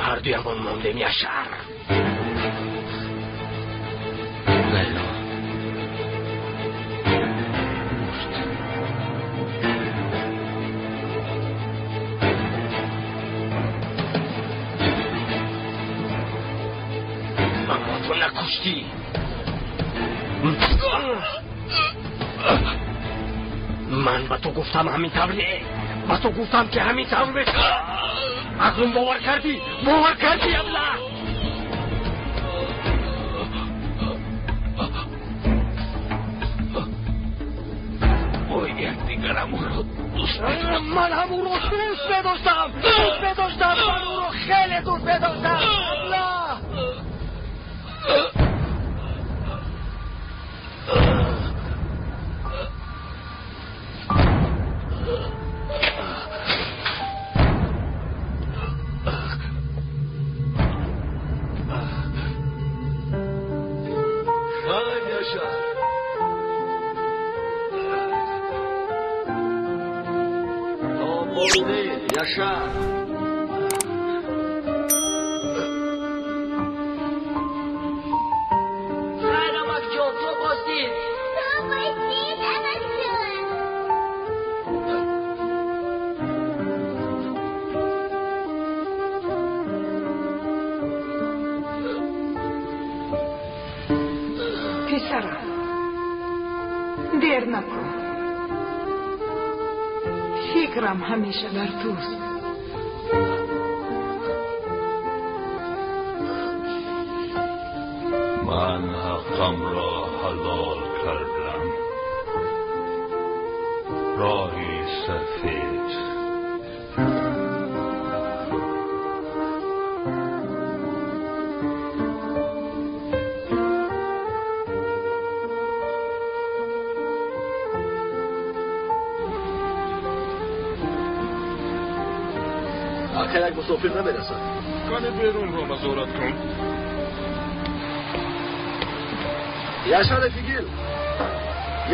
Ҳар дуямон мондем, Яшар. Лайло мурд. Маро ту накуштӣ. Ман ба ту гуфтам ҳамин тавр не. Ба ту гуфтам ки ҳамин тавр мешавад. Акнун бовар кардӣ? Бовар кардӣ, абла? Ой, якдигарам ӯро дӯст медоштам. Ман ҳам ӯро дӯст медоштам. Дӯст медоштам. Ман ӯро хеле дӯст медоштам. Абла! Дер накун. Фикрам ҳамеша дар туст. Ман ҳаққамро ҳалол кардам. Роҳи сафед. Ака як мусофир намерасад. Кане берунро назорат кун. Яшар Эфигил!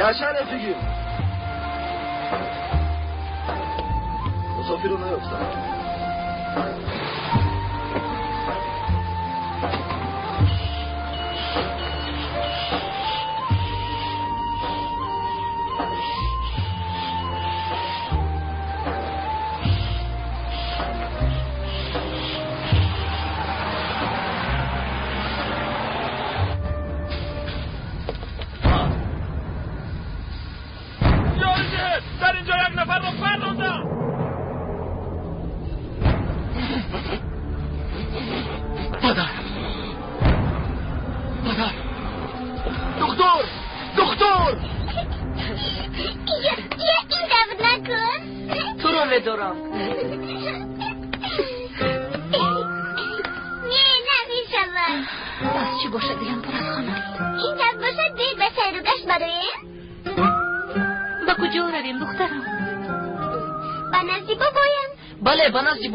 Яшар Эфигил! Мусофирро наёфтам.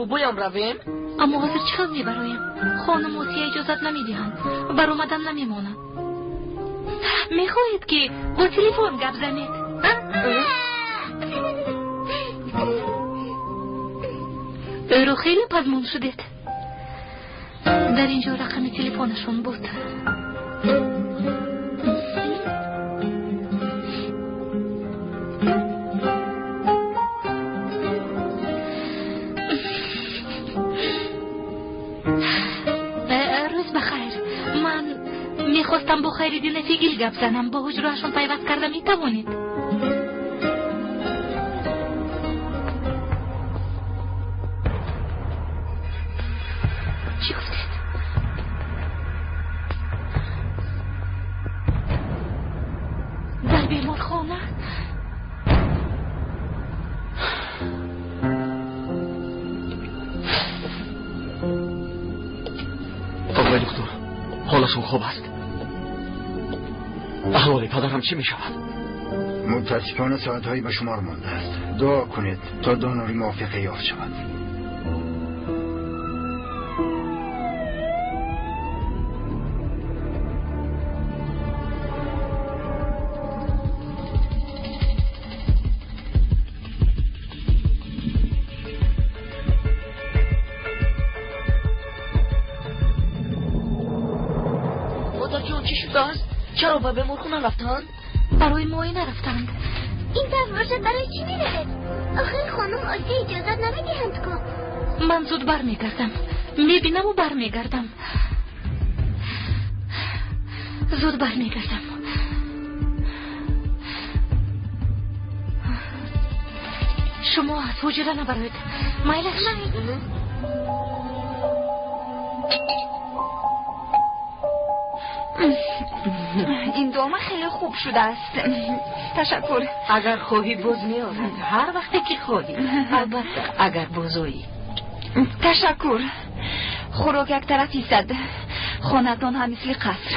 Бубуям равем? Аммо ҳозир чӣ хел мебароем? Хонум Осия иҷозат намедиҳанд. Баромадан намемонад. Мехоҳед ки бо телефон гап занед? Ӯро хеле пазмон шудед. Дар ин ҷо рақами телефонашон буд. Мехостам бо Хайриддин Эфигил гап занам. Бо ҳуҷраашон пайваст карда метавонед? Чӣ гуфтед? Дар беморхона? Оғои доктор, ҳолашон хуб аст? Аҳволи падарам чӣ мешавад? Мутаассифона соатҳое ба шумор мондааст. Дуо кунед то донори мувофиқе ёфт шавад. Чаро ба беморхона рафтанд? Барои муоина рафтанд. Ин тавр бошад, барои чӣ меравед? Охир хонум Осия иҷозат намедиҳанд ку. Ман зуд бармегардам. Мебинаму бармегардам. Зуд бармегардам. Шумо аз ҳуҷра набароед. Майлаш? Ин долма хеле хуб шудааст. Ташаккур. Агар хоҳӣ боз меорад, ҳар вақте ки хоҳӣ. Албатта, агар бозоӣ. Ташаккур. Хӯрок як тараф истад. Хонатон ҳам мисли қаср.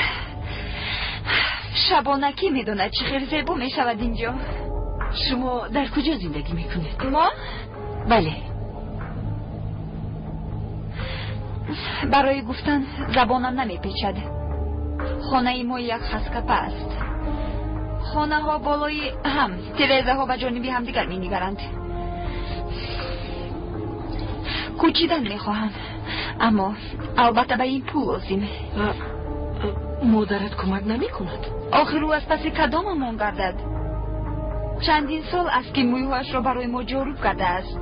Шабона кӣ медонад чӣ хел зебо мешавад инҷо. Шумо дар куҷо зиндагӣ мекунед? Мо? Бале. Барои гуфтан забонам намепечад. Хонаи мо як хаскапа аст. Хонаҳо болои ҳам, тирезаҳо ба ҷониби ҳамдигар менигаранд. Кӯчидан мехоҳам, аммо албатта ба ин пул лозим. Модарат кӯмак намекунад? Охир ӯ аз паси кадомамон гардад? Чандин сол аст ки мӯйҳояшро барои мо ҷоруб кардааст.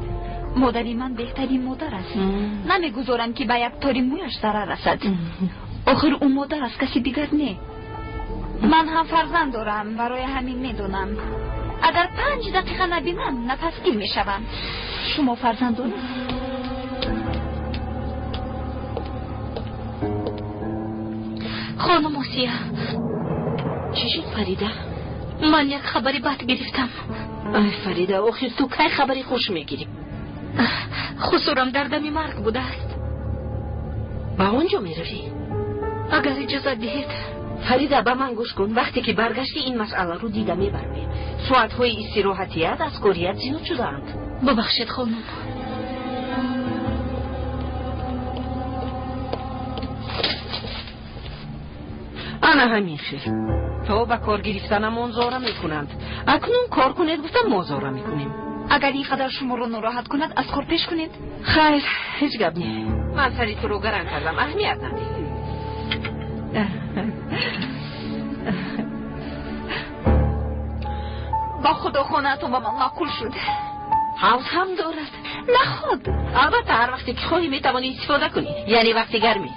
Модари ман беҳтарин модар аст. Намегузорам ки ба як тори мӯяш зарар расад. Охир ӯ модар аст, каси дигар не. Ман ҳам фарзанд дорам, барои ҳамин медонам. Агар 5 дақиқа набинам, нафасгир мешавам. Шумо фарзанд доред? Хонум Осия. Чӣ шуд, Фарида? Ман як хабари бад гирифтам. Ай, Фарида, охир ту кай хабари хуш мегирӣ? Хусурам дар дами марг будааст. Ба он ҷо меравӣ? Агар иҷозат диҳед. Фарида, ба ман гӯш кун. Вақте ки баргаштӣ, ин масъаларо дида мебарем. Соатҳои истироҳатият аз корият зиёд шудаанд. Бубахшед, хонум. Ана ҳамин хел. То ба кор гирифтанамон зора мекунанд. Акнун кор кунед гуфтам, мо зора мекунем. Агар ин қадар шуморо нороҳат кунад, аз кор пеш кунед. Хайр, ҳеҷ гап не. Ман сари туро гаран кардам, аҳамият надиҳ. Ба худо хонаатон ба ман маъқул шуд. Ҳавз ҳам дорад. Наход. Албатта, ҳар вақте ки хоҳӣ метавонӣ истифода кунӣ, яъне вақти гармӣ.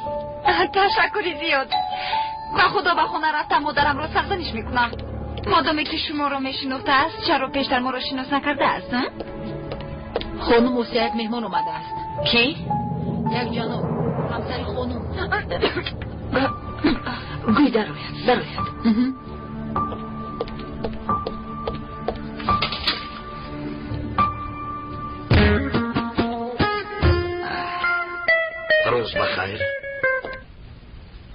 Ташаккури зиёд. Ба худо ба хона рафтам, модарамро сарзаниш мекунам. Модоме ки шуморо мешинохтааст, чаро пештар моро шинос накардааст? Хонум Осия, як меҳмон омадааст. Кӣ? Як ҷаноб, ҳамсари хонум. Гӯй дарояд, дарояд. Рӯз бахайр.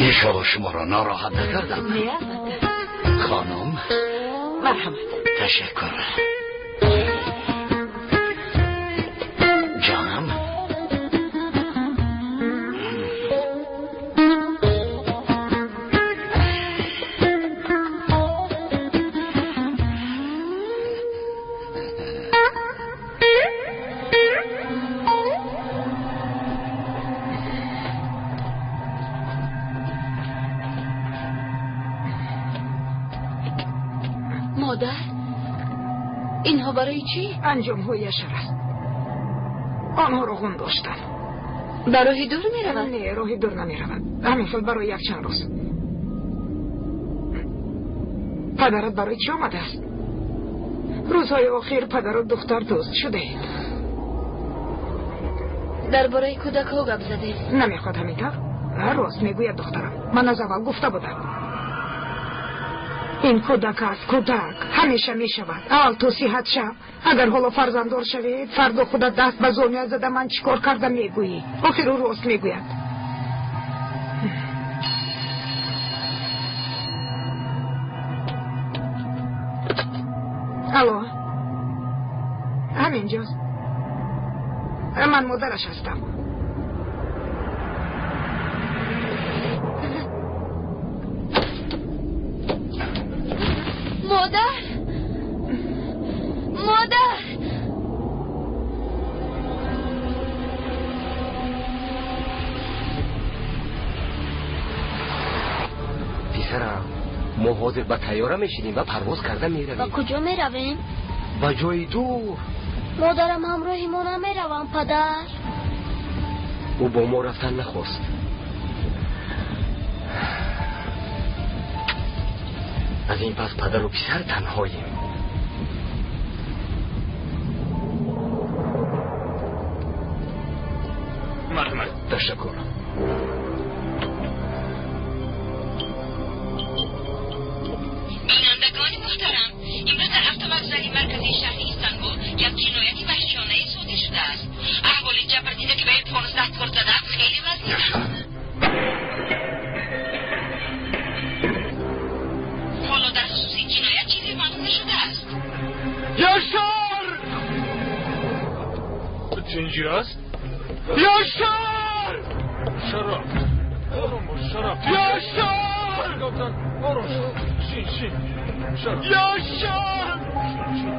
Иншоалло шуморо нороҳат накардам. Не, албатта. Хонум. Марҳамат. Ташаккур. Ҷонам. Модар, инҳо барои чӣ? Анҷомҳои яшар аст. Онҳоро ғун доштам. Ба роҳи дур меравад? Не, роҳи дур намеравад. Ҳамин хел барои якчанд рӯз. Падарат барои чӣ омадааст? Рӯзҳои охир падару духтар дӯст шудаед. Дар бораи кӯдакҳо гап задем. Намехоҳад ҳамин тавр? Рост мегӯяд духтарам. Ман аз аввал гуфта будам. Ин кӯдак аст, кӯдак ҳамеша мешавад. Аввал ту сиҳат шав. Агар ҳоло фарзанддор шавед, фардо худат даст ба зонуя зада ман чӣ кор кардам мегӯӣ. Охир ӯ рост мегӯяд. Алло, ҳамин ҷост. Ман модараш ҳастам. Модар! Модар! Писарам, Мо ҳозир ба тайёра мешинем ва парвоз карда меравем. Ба куҷо меравем? Ба ҷои дур. Модарам ҳамроҳи мо намеравам, падар. Ӯ бо мо рафтан нахост. Аз ин пас падару писар танҳоем. Марҳамат. Ташаккур. Бинандагони муҳтарам, имрӯз дар автовокзали марказии шаҳри Истанбул як ҷинояти ваҳшиёнае содир шудааст. Аҳволи ҷабрдида, ки ба ӯ 15 кор задаанд, хеле вазнин аст. Ҳоло дар хусуси ҷиноят чизе маълум нашудааст. Яшар! Тинҷи аст? Яшар! Шараф. Ором бош, Шараф. Яшар! Капитан, ором шав. Шин, шин. Шараф. Яшар! Шин, шин.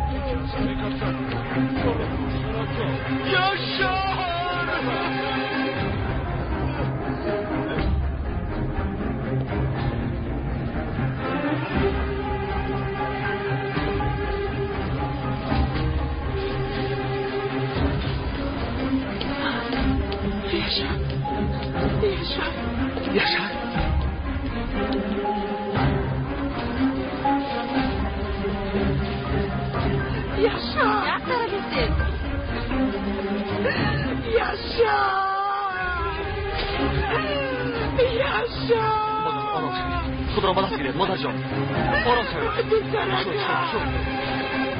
Тинҷи аст, капитан. Ором бош, Шараф ҷон. Яшар! Яшар! Яшар! Яшар! Яшар! Яшар! Яшар! Модар, ором шавед. Худро ба даст гиред, модарҷон. Ором шавед. Шуд, шуд, шуд.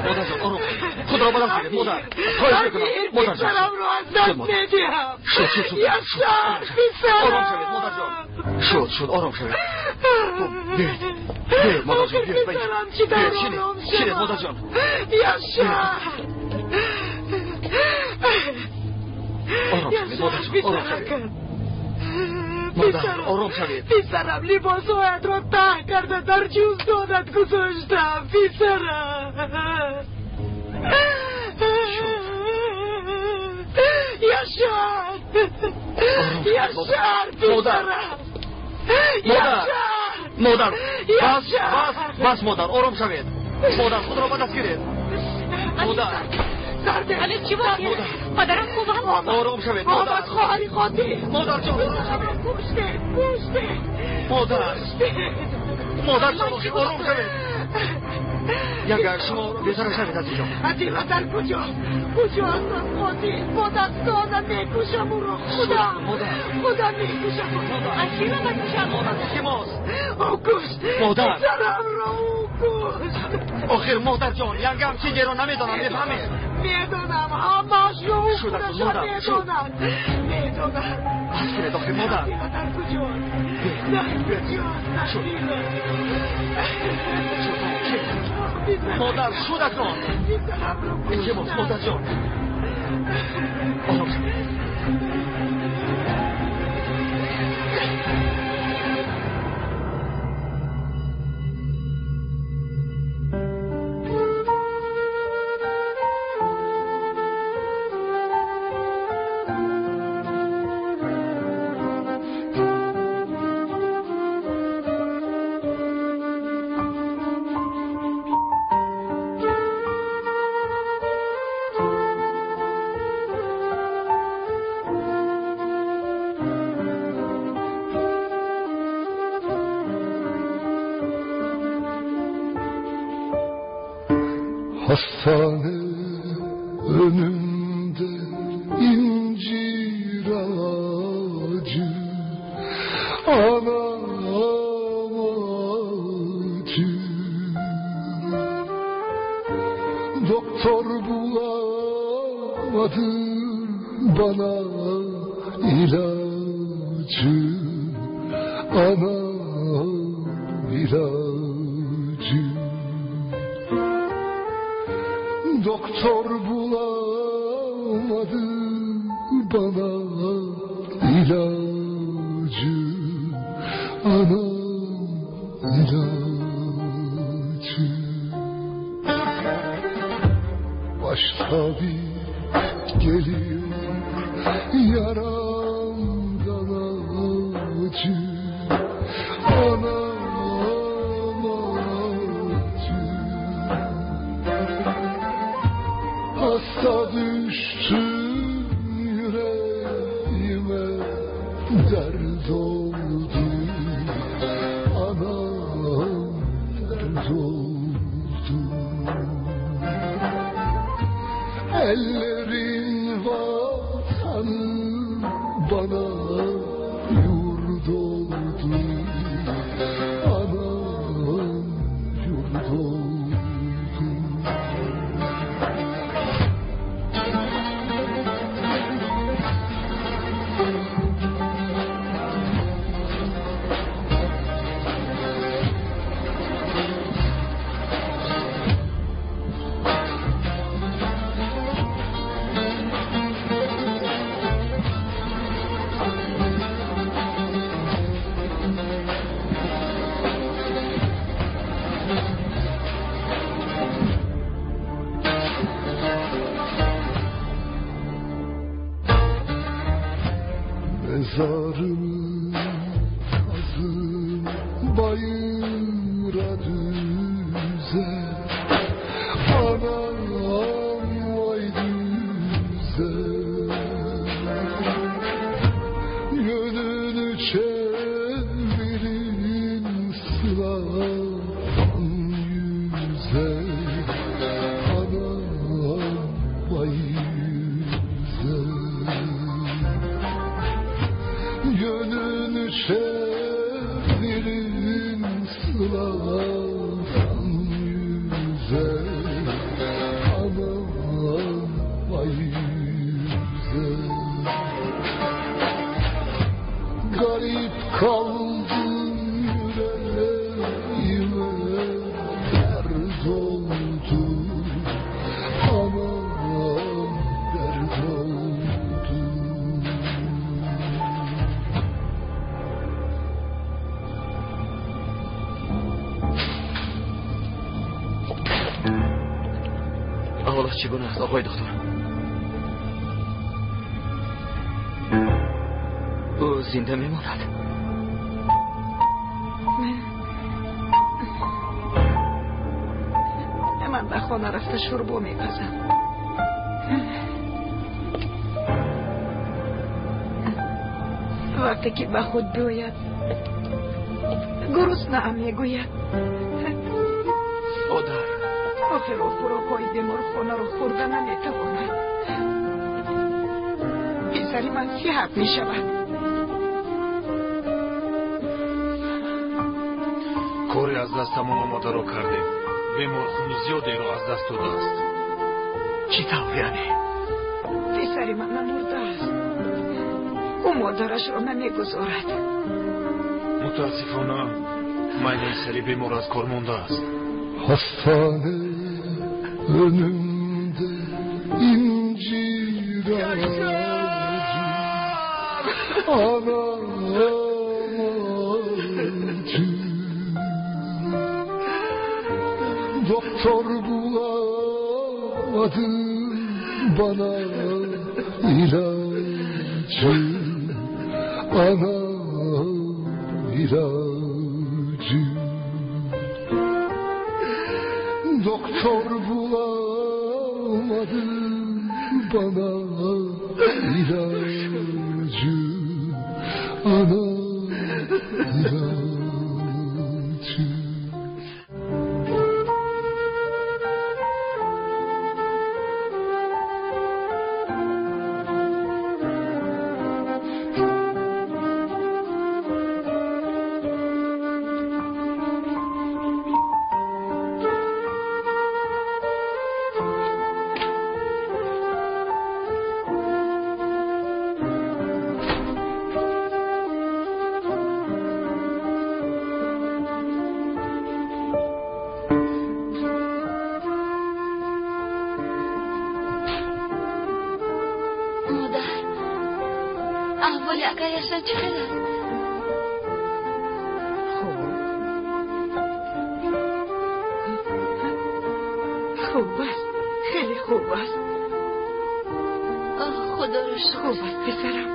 Модарҷон, ором шавед. Худро ба даст гиред, модар. Хоҳиш мекунам, модарҷон. Писарамро аз даст медиҳам. Шуд, шуд, шуд. Яшар, писарам. Ором шавед, модарҷон. Шуд, шуд, ором шавед. Хуб, биёед. Биёед, модарҷон, биёед. Писарам чӣ тавр Биёед, шинед. ором Шинед, шавам? модарҷон. Яшар! Ором шавед, модарҷон, ором шавед. Модар, ором шавед. Писарам либосҳоятро таҳ карда дар ҷуздонат гузоштам, писарам. Яшар! Яшар, Модар. писарам! Модар. Яшар! Модар, бас, Яшар! бас, бас, модар, ором шавед. Модар, худро ба даст гиред. Модар, Амир, чӣ воқеа? Падарам хубанд? ором шавед, модар. Омад хоҳари қотил! Модарҷон, ором шавед. Куштед, куштед! Модар, Куштед! модарҷон, ором шавед. Янга, шумо бетараф шавед, азизҷон. Атила дар куҷост? Куҷо ҳастанд қотил? Бо дастонам мекушам ӯро. Худам! Модар. Худам мекушам ӯро. Атила ба кушам Модар, илтимос. Ӯ кушт! Модар. Писарамро ӯ кушт! Охир, модарҷон, янгам чизеро намедонам, мефаҳмед? Медонам, ҳамаашро ӯ Шуд, акнун, худашон модар, шуд. медонад. Медонад. Бас кунед, охир, модар. Атила дар куҷост? Дар куҷост Шуд. Атила? Шуд, шуд. Модар, шуд акнун. Писарамро Илтимос, куштанд. модарҷон. Ором шавед. Hastane önünde incir ağacı, anam ağacı. Doktor bulamadı bana ilacı, anam ilacı. Doktor bulamadı bana ilacı, anam ilacı. Baş tabip geliyor yaramdan acı, anam Hasta düştüm yüreğime dert oldu. Anam dert oldu. Ellerin vatanı bana yurt oldu. Anam yurt oldu. Mezarımı kazın bayıra düze, anam vay düze. Yönünü çevirin sıradan yüze, anam vay yüze. Yönünü çevirin sıradan yüze, anam vay yüze. Garip kaldım yüreğime dert oldu, anam dert oldu. Аҳволаш чӣ гуна аст, оқои доктор? Ӯ зинда мемонад? Ман ба хона рафта шӯрбо мепазам. Вақте ки ба худ биёяд, гуруснаам мегӯяд. Модар, охир ӯ хӯрокҳои беморхонаро хӯрда наметавонад. Писари ман сиҳат мешавад. Коре аз дастамон омадаро кардем. Бемор хуни зиёдеро аз даст додааст. Чӣ тавр яъне? Писари ман намурдааст. Ӯ модарашро намегузорад. Мутаассифона, майнаи сари бемор аз кор мондааст. Hastane önümde incir ağacı, anam ağacı. Doktor bulamadı bana ilacı, anam ilacı. Doktor bulamadı bana ilacı, anam ilacı. Модар, аҳволи акаяшон чӣ хел аст? Хуб, хуб аст, хеле хуб аст. Оҳ, худоро шукр. Хуб аст, писарам.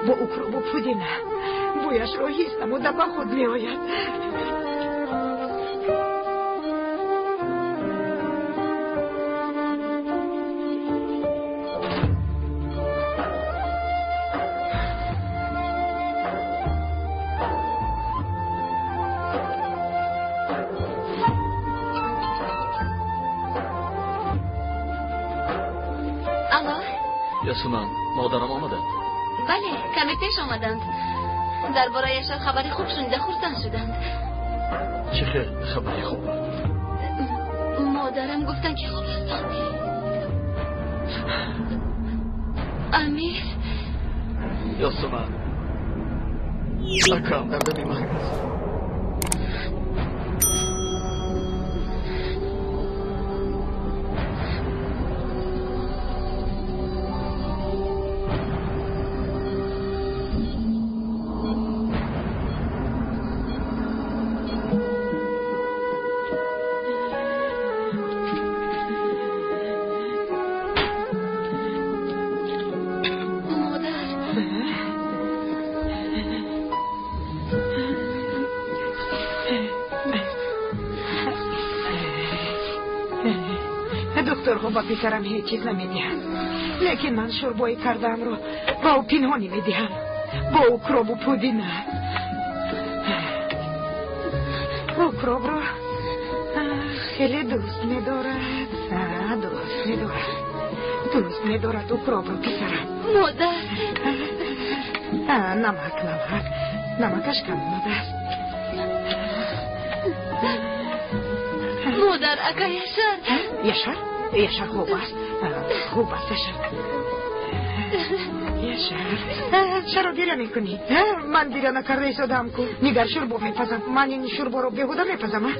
Бо укробу пудина. Бӯяшро ҳис намуда ба худ меояд. Ясуман, модарам омаданд? Бале, каме пеш омаданд. Дар бораи Яшар хабари хуб шунида хурсанд шуданд. Чӣ хел хабари хуб? Модарам гуфтанд, ки хуб ҳастанд. Амир. Ясуман, акам дар дами марг аст. Докторҳо ба писарам ҳеҷ чиз намедиҳанд, лекин ман шӯрбои кардаамро ба ӯ пинҳонӣ медиҳам, бо укробу пудина. Укробро хеле дӯст медорад, дӯст медорад, дӯст медорад укробро писарам. Модар. Намак, намак, намакаш кам омадааст. Модар, ака Яшар. Яшар? Яшар хуб аст. Хуб аст, Яшар. Яшар. Чаро гиря мекунӣ? Ман гиря накарда истодам ку. Нигар шӯрбо мепазам. Ман ин шӯрборо беҳуда мепазам, а?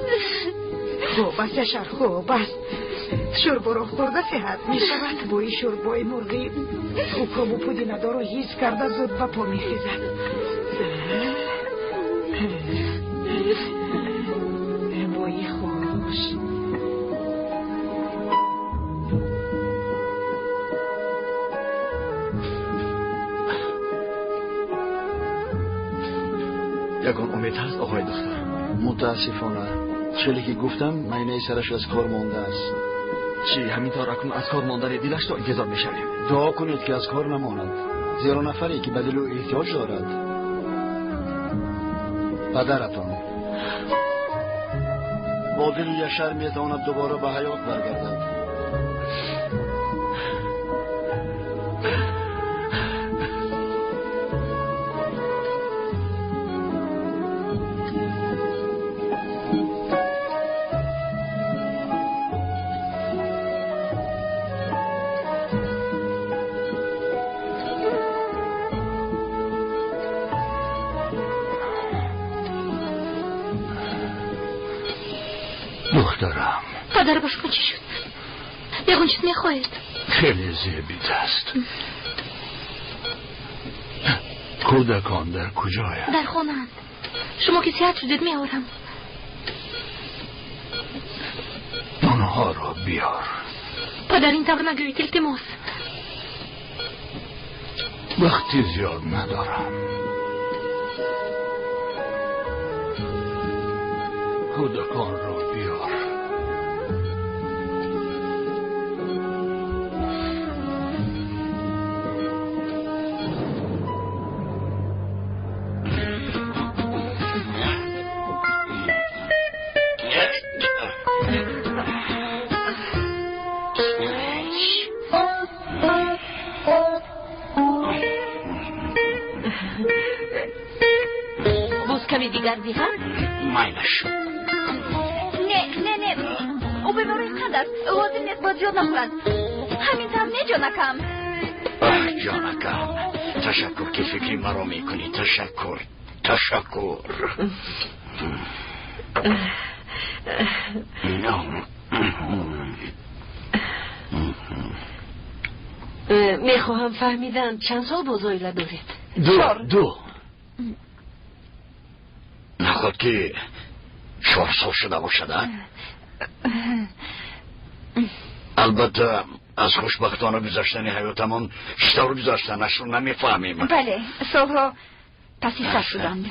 Хуб аст, Яшар, хуб аст. Шӯрборо хӯрда сиҳат мешавад. Бӯи шӯрбои мурғи укробу пудинадорро ҳис карда зуд ба по мехезад. Бӯи хуш. Ягон умед ҳаст, оғои доктор? Мутаассифона, хеле ки гуфтам, майнаи сараш аз кор мондааст. Чӣ, ҳамин тавр акнун аз кор мондани дилашро интизор мешавем? Дуо кунед, ки аз кор намонад, зеро нафаре ки ба дили ӯ эҳтиёҷ дорад падаратон. Бо дили Яшар метавонад дубора ба ҳаёт баргардад. Духтарам. Падар, ба шумо чӣ шуд? Ягон чиз мехоҳед? Хеле зебит аст. Кӯдакон дар куҷоянд? Дар хонаанд. Шумо ки сиҳат шудед, меорам. Онҳоро биёр. Падар, ин тавр нагӯед, илтимос. Вақти зиёд надорам. Кӯдаконро биёр. Боз каме дигар диҳам? Майлаш. Не, не, не, ӯ беморои қанд аст, лозим нест бояд зиёд нахӯрад. Ҳамин тавр не, ҷонакам? Аҳ, ҷонакам, ташаккур, ки фикри маро мекунӣ. Ташаккур, ташаккур. Мехоҳам фаҳмидан, чанд сол боз оила доред? Ду, ду. Наход ки 4 сол шуда бошад, а? Албатта, Аз хушбахтона гузаштани ҳаётамон чӣ тавр гузаштанашро намефаҳмем. Бале, солҳо паси сар шуданд.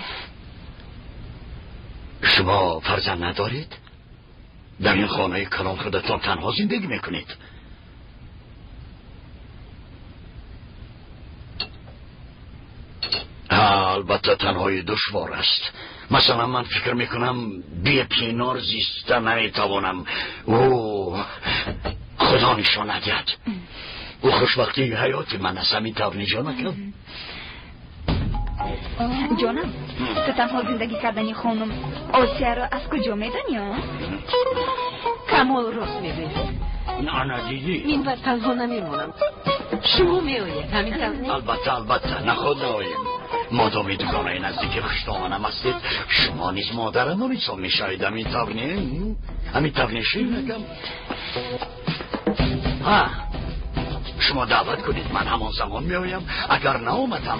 Шумо фарзанд надоред? Дар ин хонаи калон худатон танҳо зиндагӣ мекунед? Албатта танҳоӣ душвор аст. Масалан, ман фикр мекунам бепинор зиста наметавонам. Ӯ худо нишон надиҳад. Ӯ хушбахтии ҳаёти ман аст. Ҳамин тавр ниҷонакам? Ҷонам, ту танҳо зиндагӣ кардани хонум Осияро аз куҷо медонӣ? Камол рост мегӯяд. Ана дидӣ? Минбаъд танҳо намемонам. Шумо меоед, ҳамин тавр не? Албатта, албатта, наход наоем. Модоми дугонаи наздики хуштоманам ҳастед, шумо низ модарамон ҳисоб мешавед. Ҳамин тавр не? Ҳамин тавр не, ширинакам? Ҳа, шумо даъват кунед, ман ҳамон замон меоям. Агар наомадам,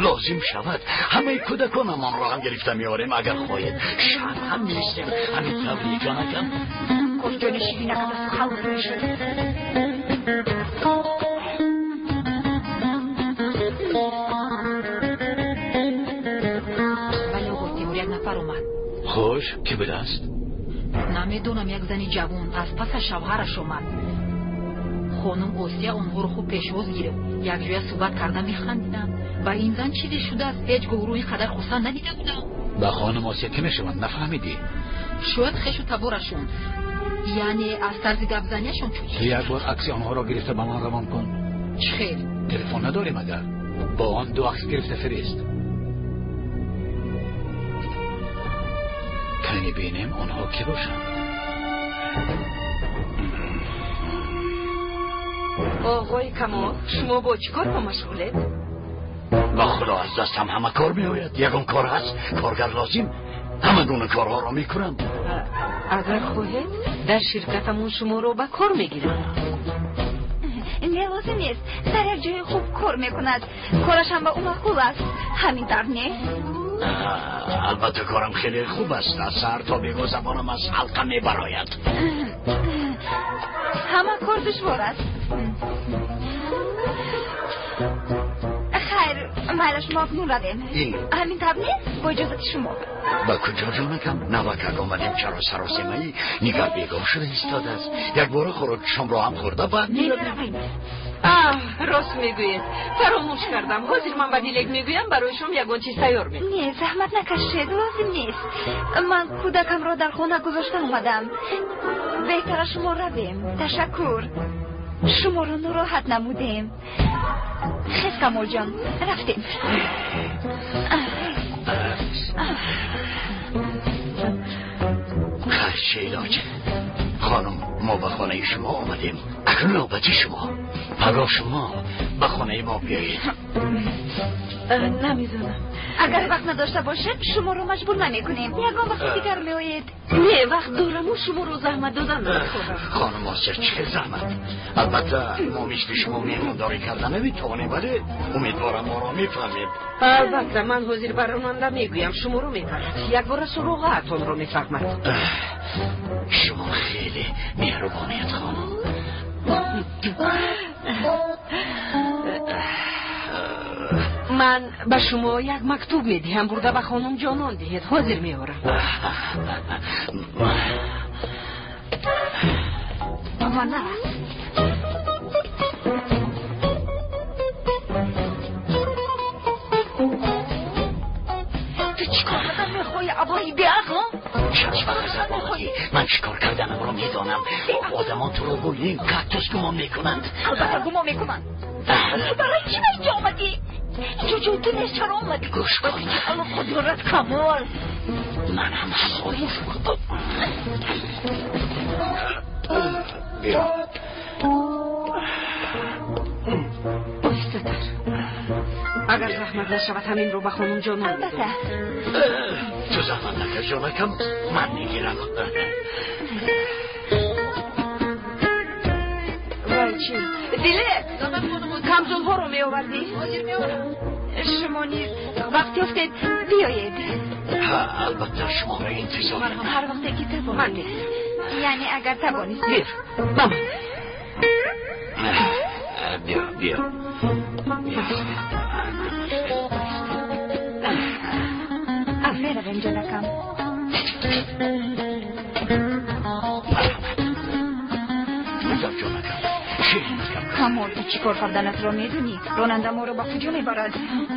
лозим шавад ҳамаи кӯдаконамонро ҳам гирифта меорем. Агар хоҳед, шаб ҳам меистем. Ҳамин тавр не, ҷонакам? Кош ҷони ширинакат аз халос мешуд. Вале оғои Тимур, як нафар омад. Хуш, кӣ будааст? Намедонам, як зани ҷавон аз пасаш шавҳараш омад. Хонум Осия онҳоро хуб пешвоз гирифт. Якҷоя суҳбат карда механдиданд. Ба ин зан чизе шудааст? Ҳеҷ гоҳ ӯро ин қадар хурсанд надида будам. Ба хонум Осия кӣ мешаванд, нафаҳмидӣ? Шояд хешу таборашон, яъне аз тарзи гапзанияшон чун. Ту як бор акси онҳоро гирифта ба ман равон кун. Чӣ хел? Телефон надорем, агар бо он ду акс гирифта фирист. Кани бинем онҳо кӣ бошанд. Оғои Камол, шумо бо чӣ корҳо машғулед? Ба худо, аз дастам ҳама кор меояд. Ягон кор ҳаст, коргар лозим, ҳама гуна корҳоро мекунам. Агар хоҳед, дар ширкатамон шуморо ба кор мегирам. Не, лозим нест. Дар як ҷои хуб кор мекунад. Кораш ҳам ба ӯ маъқул аст. Ҳамин тавр не? Албатта, корам хеле хуб аст. Аз саҳар то бегоҳ забонам аз ҳалқа мебарояд. Ҳама кор душвор аст. Хайр, майлаш, мо акнун равем. Ҳамин тавр не? Бо иҷозати шумо. Ба куҷо, ҷонакам? Навакак омадем, чаро саросемаӣ? Нигар бегоҳ шуда истодааст. Якбора хӯроки шомро ҳам хӯрда, баъд меравем. Аҳ, рост мегӯед, фаромӯш кардам. Ҳозир ман ба Дилек мегӯям, барои шом ягон чиз тайёр мекунам. Не, заҳмат накашед, лозим нест. Ман кӯдакамро дар хона гузошта омадам. Беҳтара шумо равем. Ташаккур, шуморо нороҳат намудем. Хез, Камолҷон, рафтем. Хайр, чӣ илоҷ? Хонум, мо ба хонаи шумо омадем, акнун навбати шумо. Пагоҳ шумо ба хонаи мо биёед. Намедонам. Агар вақт надошта бошед, шуморо маҷбур намекунем. Ягон вақти дигар меоед. Не, вақт дораму шуморо заҳмат додан намехоҳам. Хонум Осия, чӣ заҳмат? Албатта, мо мисли шумо меҳмондорӣ карда наметавонем, вале умедворам моро мефаҳмед. Албатта, ман ҳозир ба ронанда мегӯям, шуморо мебарад. Якбора суроғаатонро мефаҳмад. Шумо хеле меҳрубонед, хонум. Ман ба шумо як мактуб медиҳам, бурда ба хонум Ҷонон диҳед. Ҳозир меорам. Ва нарафт. Ту чӣ кор кардан мехоҳӣ, абои беақл? Чаро ба ғазаб омадӣ? Ман чӣ кор карданамро медонам. Одамон туро гули кактус гумон мекунанд. Албатта, гумон мекунанд. Барои чӣ ба инҷо омадӣ? Инҷо ҷои ту нест, чаро омадӣ? Гӯш кун. Алло, қудрат, Камол. Ман ҳам ҳамроҳи биё. Оҳистатар. Агар заҳмат нашавад, ҳаминро ба хонум Ҷонон. Албатта. Ту заҳмат накаш, ҷонакам, ман мегирам. Вай, чӣ? Дилек, камзолҳоро меовардӣ? Ҳозир меорам. Шумо низ вақт ёфтед, биёед. Албатта, шуморо интизорам. Ҳар вақте ки тавонед. Яъне агар тавонистед. Бир, ба ман. Биё, биё. Меравем, ҷонакам. Гузар, ҷонакам. Ширинакам. Камол, ту чӣ кор карданатро медонӣ? Ронанда моро ба куҷо мебарад?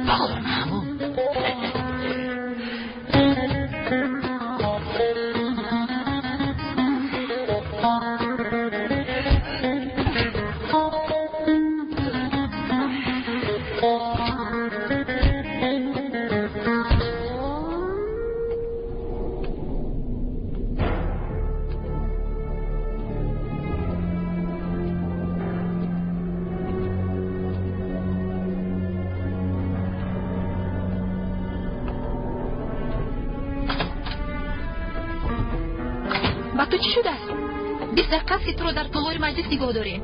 Ба хонаамон. Ба ту чӣ шудааст? 20 дақиқа аст, ки туро дар толори маҷлис нигоҳ дорем.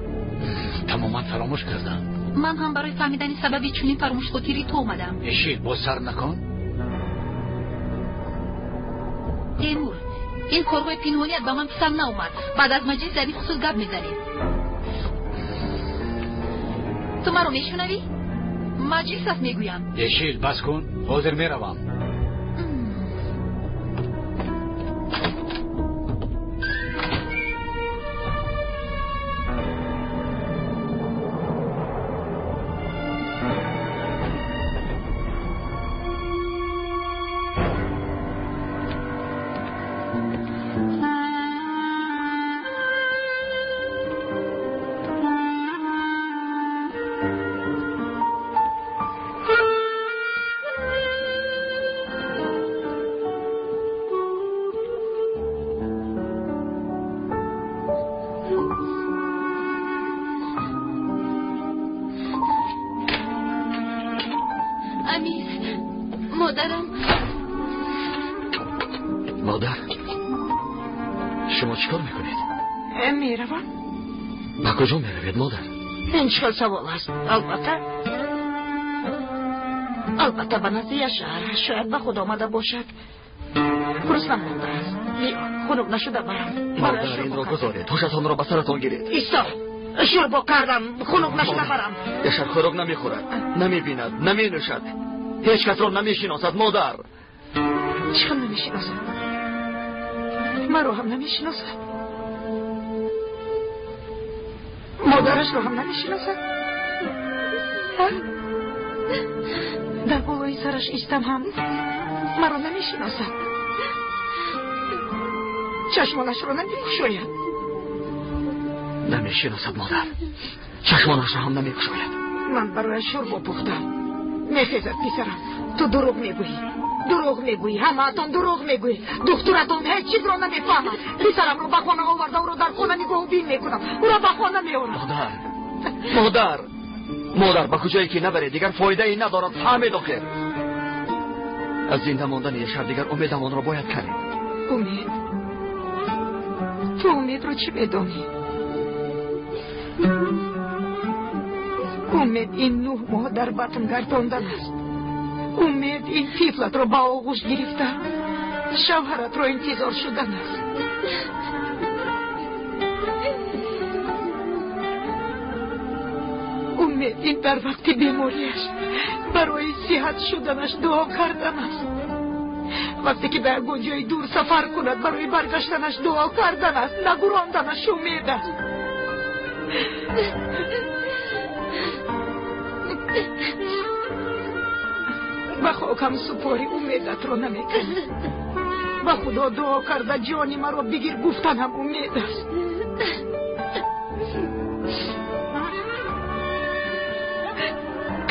Тамоман фаромӯш кардам. Ман ҳам барои фаҳмидани сабаби чунин фаромӯшхотирии ту омадам. Эшил, боз сар накун. Темур, ин корҳои пинҳоният ба ман писанд наомад. Баъд аз маҷлис дар ин хусус гап мезанем. Ту маро мешунавӣ? Маҷлис аст, мегӯям. Эшил, бас кун, ҳозир меравам. Амир, модарам. Модар, шумо чӣ кор мекунед? Меравам. Ба куҷо меравед, модар? Ин чӣ хел савол аст? Албатта, албатта, ба назди Яшар. Шояд ба худ омада бошад. Гурусна мондааст. Биё, хунук нашуда барам. Модар, инро гузоред, ҳушатонро ба саратон гиред. Исто, шӯрбо кардам, хунук нашуда барам. Яшар хӯрок намехӯрад, намебинад, наменӯшад, ҳеҷ касро намешиносад, модар. Чӣ хел намешиносад? Маро ҳам намешиносад, модарашро ҳам намешиносад. Дар болои сараш истам ҳам маро намешиносад, чашмонашро намекушояд. Намешиносад, модар, чашмонашро ҳам намекушояд. Ман барояш шӯрбо пухтам. Мехезад писарам. Ту дурӯғ мегӯӣ, дурӯғ мегӯӣ, ҳамаатон дурӯғ мегӯед. Духтуратон ҳеҷ чизро намефаҳмад. Писарамро ба хона оварда, ӯро дар хона нигоҳубин мекунам, ӯро ба хона меорам. Модар, модар, модар, ба куҷое ки набаред, дигар фоидае надорад. Фаҳмед охир, аз зинда мондани Яшар дигар умедамонро бояд канем. Умед? Ту умедро чӣ медонӣ? Умед ин 9 моҳ дар батн гардондан аст. Умед ин тифлатро ба оғӯш гирифта шавҳаратро интизор шудан аст. Умед ин дар вақти бемориаш барои сиҳат шуданаш дуо кардан аст. Вақте ки ба ягон ҷои дур сафар кунад, барои баргаштанаш дуо кардан аст. Нагуронданаш умед аст. Ба хокам супори, умедатро намекунӣ. Ба худо дуо карда ҷони маро бигир гуфтанам умед аст.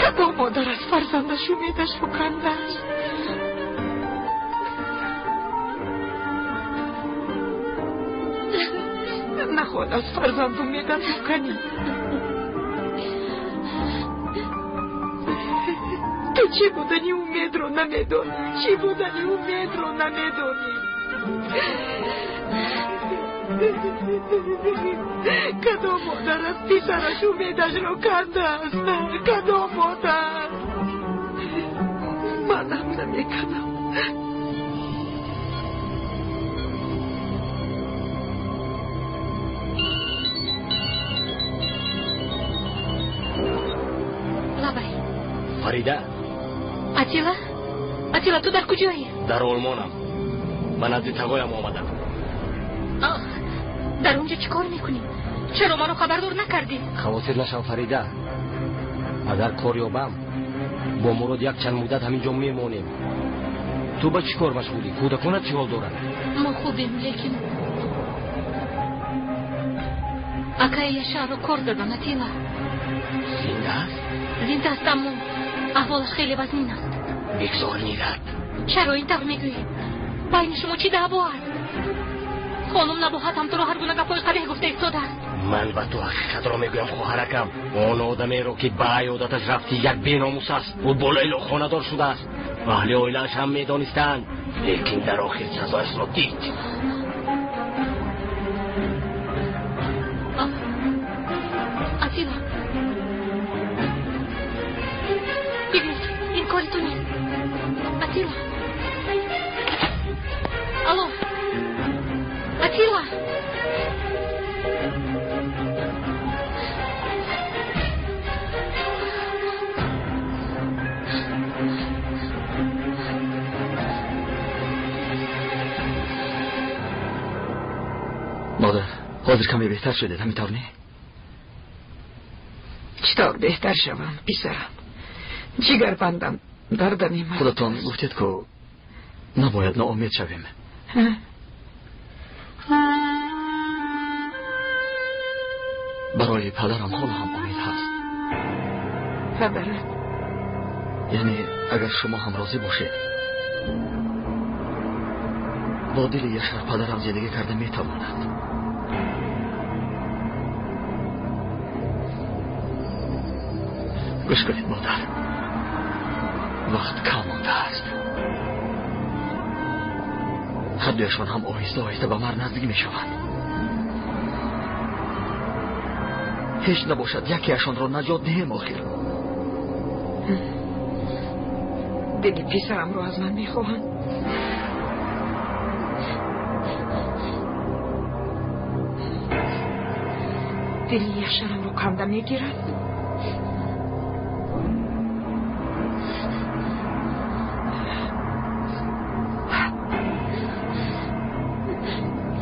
Кадом модар аз фарзандаш умедашро кандааст? Наход аз фарзанд умедатро канӣ. Ту чӣ будани умедро намедонӣ, чӣ будани умедро намедонӣ. Кадом модар аз писараш умедашро кандааст? Кадом модар? Манам намеканам. Фарида. Атила? Атила, ту дар куҷоӣ? Дар Олмонам. Ба назди тағоям омадам. Дар он ҷо чӣ кор мекунӣ? Чаро маро хабардор накардӣ? Хавотир нашав, Фарида. Агар кор ёбам, бо Мурод якчанд муддат ҳамин ҷо мемонем. Ту ба чӣ кор машғулӣ? Кӯдаконат чӣ ҳол доранд? Мо хубем, лекин акаи Яшарро кор задан, Атила. Зинда аст? Зинда аст, аммо аҳволаш хеле вазнин аст. Бигзор мирад. Чаро ин тавр мегӯӣ? Байни шумо чӣ даъво аст? Хонум Набоҳат ҳам туро ҳар гуна гапҳои қабеҳ гуфта истодааст. Ман ба ту ҳақиқатро мегӯям, хоҳаракам. Он одамеро ки ба аёдаташ рафтӣ як беномус аст. Ӯ бо Лайло хонадор шудааст. Аҳли оилааш ҳам медонистанд, лекин дар охир сазояшро дид. Атила, бигӯед, ин кори ту нест. Атила, алло, Атила. Модар, ҳозир каме беҳтар шудед, ҳамин тавр не? Чӣ тавр беҳтар шавам, писарам? Ҷигарбандам дарда мемард. Худатон гуфтед, ку набояд ноумед шавем. Барои падарам ҳоло ҳам умед ҳаст. Падарат? Яъне агар шумо ҳам розӣ бошед, бо дили Яшар падарам зиндагӣ карда метавонад. Гӯш кунед, модар, вақт кам мондааст. Ҳардуяшон ҳам оҳиста оҳиста ба марг наздик мешаванд. Ҳеҷ набошад якеашонро наҷот диҳем охир. Дили писарамро аз ман мехоҳанд. Дили Яшарамро канда мегиранд.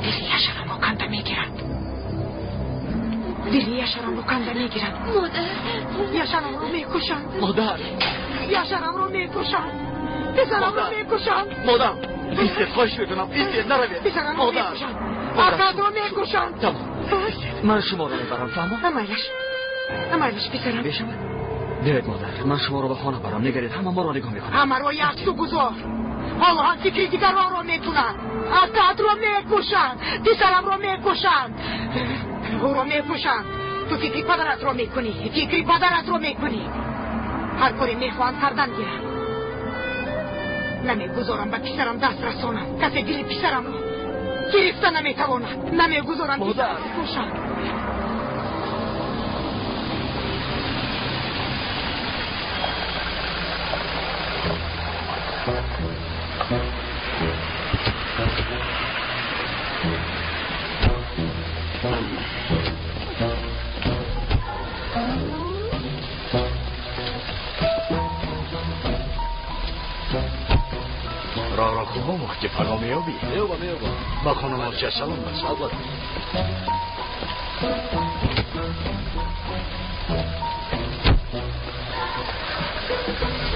Дили Яшарамро канда мегиранд. Дили Яшарамро канда мегиранд. Модар, Яшарамро мекушанд. Модар, Яшарамро мекушанд. Писарамро мекушанд. Модар, истед, хоҳиш мекунам, истед, наравед. Писарамро мекушанд. Акатро мекушанд. Тамом, ман шуморо мебарам, фаҳмо? Амайлаш, амайлаш, писарам. Бешавад. Биёед, модар, ман шуморо ба хона барам. Нигаред, ҳама моро нигоҳ мекунанд. Ҳамаро яксу гузор. Ҳоло ҳам фикри дигаронро мекунанд. Акатро мекушанд, писарамро мекушанд, ӯро мекушанд. Ту фикри падаратро мекунӣ, фикри падаратро мекунӣ. Ҳар коре мехоҳанд кардан гиранд. Намегузорам ба писарам даст расонам. Касе дили писарамро гирифта наметавонад. Намегузорам писарамро кушанд. Роҳро хуб омӯхт, ки паноҳ меёбӣ. Меёбам, меёбам. Ба хонум Осия салом расон. Албатта.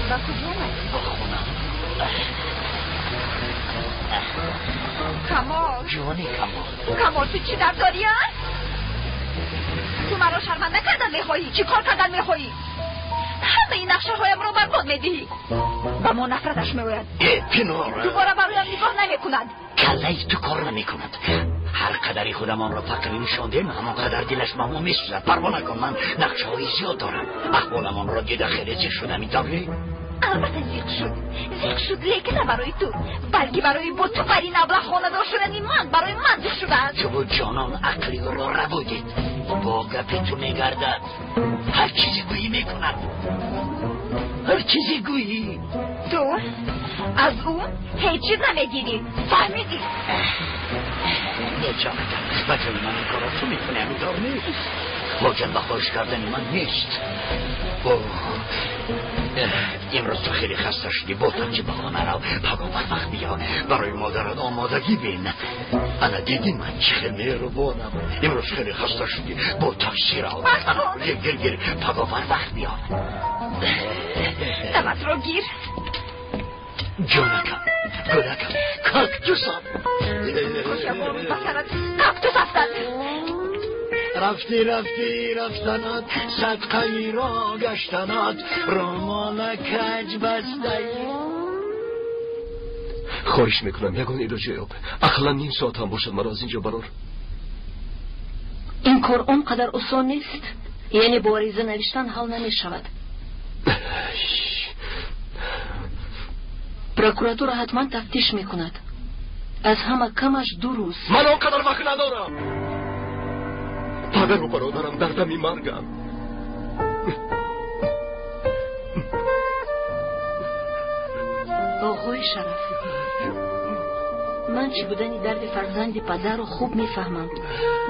Ба куҷо омадӣ? Ба хона. Камол. Ҷони Камол. Камол, ту чӣ дард дорӣ, а? Ту маро шарманда кардан мехоҳӣ? Чӣ кор кардан мехоҳӣ? Ҳамаи нақшаҳоямро барбод медиҳӣ. Ба мо нафраташ меояд. Э, Пинор, дубора бароям нигоҳ намекунад. Каллаи ту кор намекунад. Ҳар қадари худамонро фақрӣ нишондем, ҳамон қадар дилаш ба мо месӯзад. Парво накун, ман нақшаҳои зиёд дорам. Аҳволамонро дида хеле зиқ шуда, метавонӣ? Албатта зиқ шуд, зиқ шуд, лекин на барои ту, балки барои бо ту бар ин аблаҳ хонадор шудани ман. Барои ман зиқ шудааст. Ту ҷонон ақли ӯро рабудед. Бо гапи ту мегардад. Ҳар чизе гӯӣ мекунад. Ҳар чизе гӯӣ. Ту Аз ӯ ҳеҷ чиз намегирӣ. Фаҳмидӣ? Не ҷонакам, ба ҷои ман ин корро ту мекунӣ, ҳамин тавр нест. Ҳоҷат ба хоҳиш кардани ман нест. Имрӯз ту хеле хаста шудӣ, бо такси ба хона рав, пагоҳ барвақт биё, барои модарат омодагӣ бин. Ана дидӣ ман чӣ хел меҳрубонам. Имрӯз хеле хаста шудӣ, бо такси рав. Гир гир гир, пагоҳ барвақт биё. Даматро гир. Ҷонакам, гулакам, кактусам. Ба сарат кактус афтад. Рафти рафти рафтанат, садқаи ро гаштанат, румола каҷ бастаи. Хоҳиш мекунам, ягон илоҷе ёб. Ақаллан ним соат ҳам бошад маро аз инҷо барор. Ин кор он қадар осон нест. Яъне бо ариза навиштан ҳал намешавад. Прокуратура ҳатман тафтиш мекунад. Аз ҳама камаш 2 рӯз. Ман он қадар вақт надорам. Падару бародарам дар дами маргам. Оғои Шараф, ман чӣ будани дарди фарзанди падарро хуб мефаҳмам.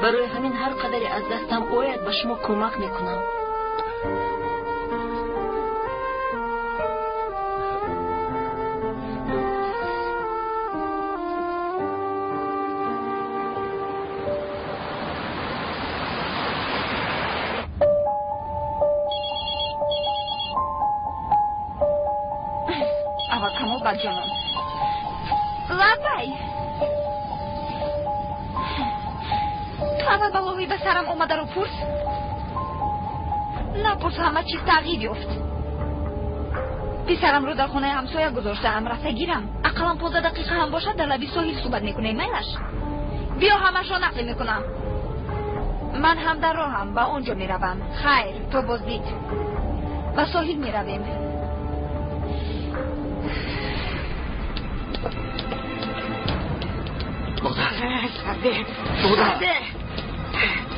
Барои ҳамин ҳар қадаре аз дастам ояд ба шумо кӯмак мекунам. Ҷонам, лабай, ту аввал балои ба сарам омадаро пурс. Напурс, ҳама чиз тағйир ёфт. Писарамро дар хонаи ҳамсоя гузоштаам, рафта гирам. Ақаллан 15 дақиқа ҳам бошад дар лаби соҳил суҳбат мекунем, майлаш? Биё, ҳамашро нақл мекунам. Ман ҳам дар роҳам, ба он ҷо меравам. Хайр, то боздид. Ба соҳил меравем. Модар, модар,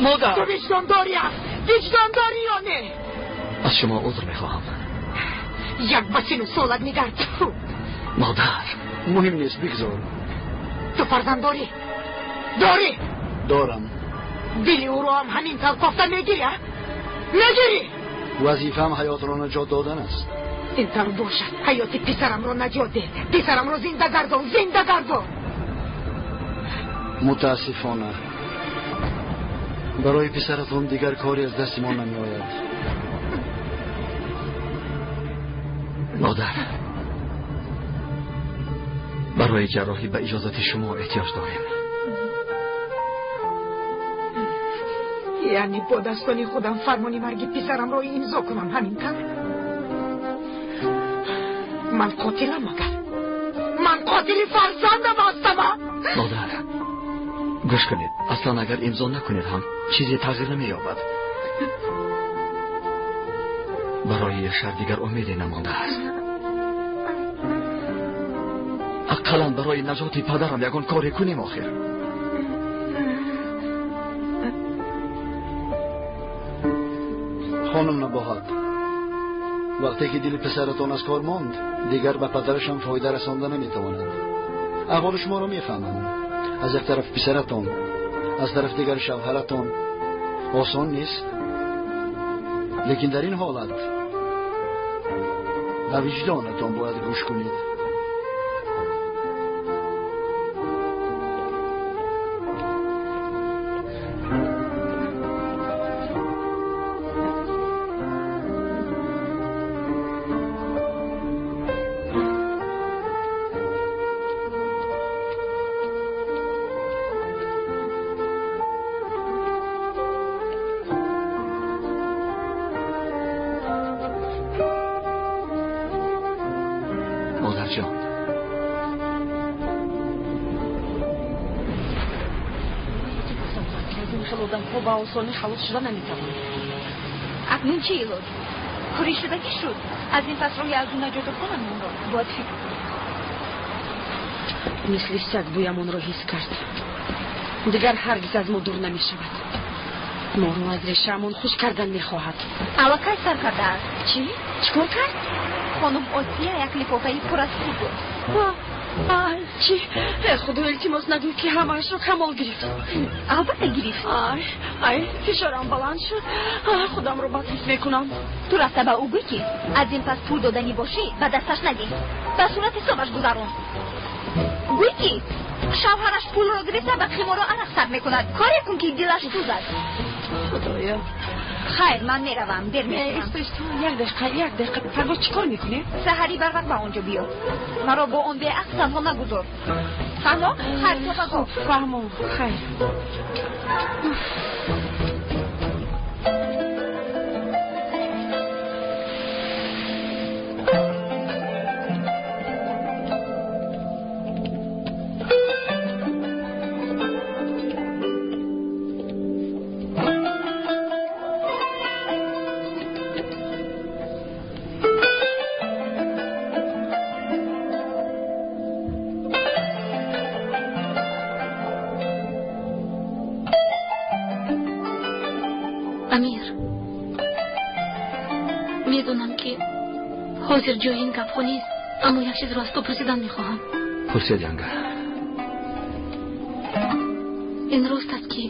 модар, ту виҷдон дорӣ? Виҷдон дорӣ ё не? Аз шумо узр мехоҳам. Як ба сину солат нигар. Модар, муҳим нест, бигзор. Ту фарзанд дорӣ? Дорӣ? Дорам. Дили ӯро ҳам ҳамин тавр кофта мегирӣ? Мегирӣ? Вазифаам ҳаётро наҷот додан аст. Ин тавр бошад, ҳаёти писарамро наҷот деҳ. Писарамро зинда гардон, зинда гардон. Мутаассифона барои писаратон дигар коре аз дасти мо намеояд. Модар, барои ҷарроҳӣ ба иҷозати шумо эҳтиёҷ дорем. Яъне бо дастони худам фармони марги писарамро имзо кунам, ҳамин тавр? Ман қотилам магар? Ман қотили фарзандам ҳастам. Модар, гӯш кунед, аслан агар имзо накунед ҳам чизе тағйир намеёбад. Барои Яшар дигар умеде намондааст. Ақаллан барои наҷоти падарам ягон коре кунем охир. Хонум Набоҳат, вақте ки дили писаратон аз кор монд, дигар ба падарашам фоида расонда наметавонад. Аҳволи шуморо мефаҳмам. Аз як тараф писаратон, аз тараф дигар шавҳаратон. Осон нест. Лекин дар ин ҳолат ба виҷдонатон бояд гӯш кунед. Ба осонӣ халос шуда наметавонад. Акнун чӣ илоҷ? Кори шудагӣ шуд. Аз ин пас роҳи аз ӯ наҷот ёфтанамонро бояд фикр кунем. Мисли саг бӯямонро ҳис кард. Дигар ҳаргиз аз мо дур намешавад. Моро аз решаамон хушк кардан мехоҳад. Аллакай сар кардааст. Чӣ? Чӣ кор кард? Хонум Осия як лифофаи пур аз пул буд. Ай, чӣ? Худо, илтимос, нагӯй, ки ҳамаашро Камол гирифт. Албатта гирифт. Ай, ай, фишорам баланд шуд. Худамро бад ҳис мекунам. Ту рафта ба ӯ гӯй, ки аз ин пас пул доданӣ бошӣ, ба дасташ надиҳ, ба сурат ҳисобаш гузарон. Гӯй, ки шавҳараш пулро гирифта ба қимору арақ сарф мекунад. Коре кун, ки дилаш сӯзад. Худоё. Хайр, ман меравам, дер мешавам. Исто, исто, як дақиқа, як дақиқа. Фарбод, чӣ кор мекунӣ? Саҳарӣ барвақт ба он ҷо биё. Маро бо он беақл танҳо нагузор. Фаҳмо? Хайр, то пагоҳ. Фаҳмо, хайр. Амир, медонам, ки ҳозир ҷои ин гапҳо нест, аммо як чизро аз ту пурсидан мехоҳам. Пурсед, янга. Ин рост аст, ки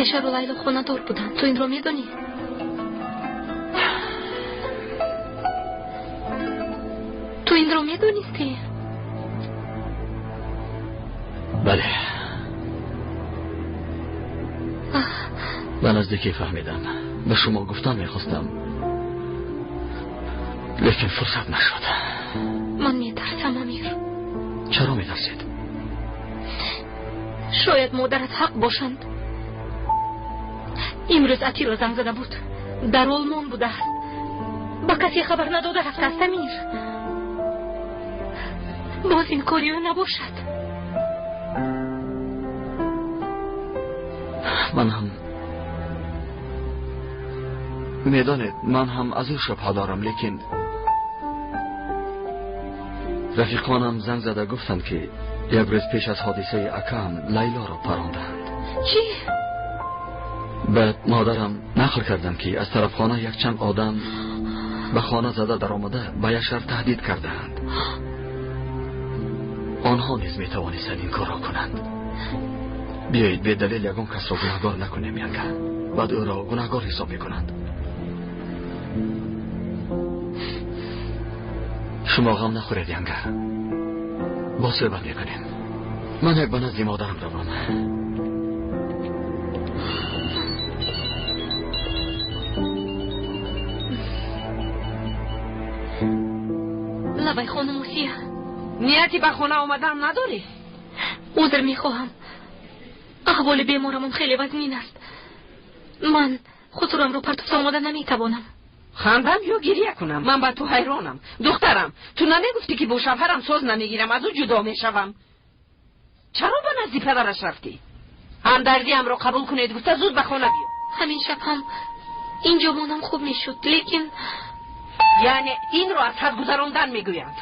Яшару Лайло хонадор буданд? Ту инро медонӣ? Ту инро медонистӣ? Бале, ба наздикӣ фаҳмидам. Ба шумо гуфтан мехостам, лекин фурсат нашуд. Ман метарсам, Амир. Чаро метарсед? Шояд модарат ҳақ бошанд. Имрӯз Атила занг зада буд, дар Олмон будааст, ба касе хабар надода рафтааст. Амир, боз ин кори ӯ набошад. Ман ҳам, медонед, ман ҳам аз ӯ шубҳа дорам, лекин рафиқонам занг зада гуфтанд, ки як рӯз пеш аз ҳодисаи акаам Лайлоро парондаанд. Чӣ? Баъд модарам нақл кардам, ки аз тарафхона якчанд одам ба хона зада даромада, ба Яшар таҳдид кардаанд. Онҳо низ метавонистанд ин корро кунанд. Биёед, бедалел ягон касро гунаҳгор накунем, янга. Баъд ӯро гунаҳгор ҳисоб мекунанд. Шумо ғам нахӯред, янга, боз суҳбат мекунем. Ман як ба назди модарам равам. Лабай, хонум Осия. Нияти ба хона омадан надорӣ? Узр мехоҳам, аҳволи беморамон хеле вазнин аст. Ман хусурамро партофта омода наметавонам. Хандам ё гиря кунам? Ман ба ту ҳайронам, духтарам. Ту намегуфтӣ, ки бо шавҳарам соз намегирам, аз ӯ ҷудо мешавам? Чаро ба назди падараш рафтӣ? Ҳамдардиамро қабул кунед гуфта, зуд ба хона биё. Ҳамин шаб ҳам инҷо монам хуб мешуд, лекин Яъне инро аз ҳад гузарондан мегӯянд.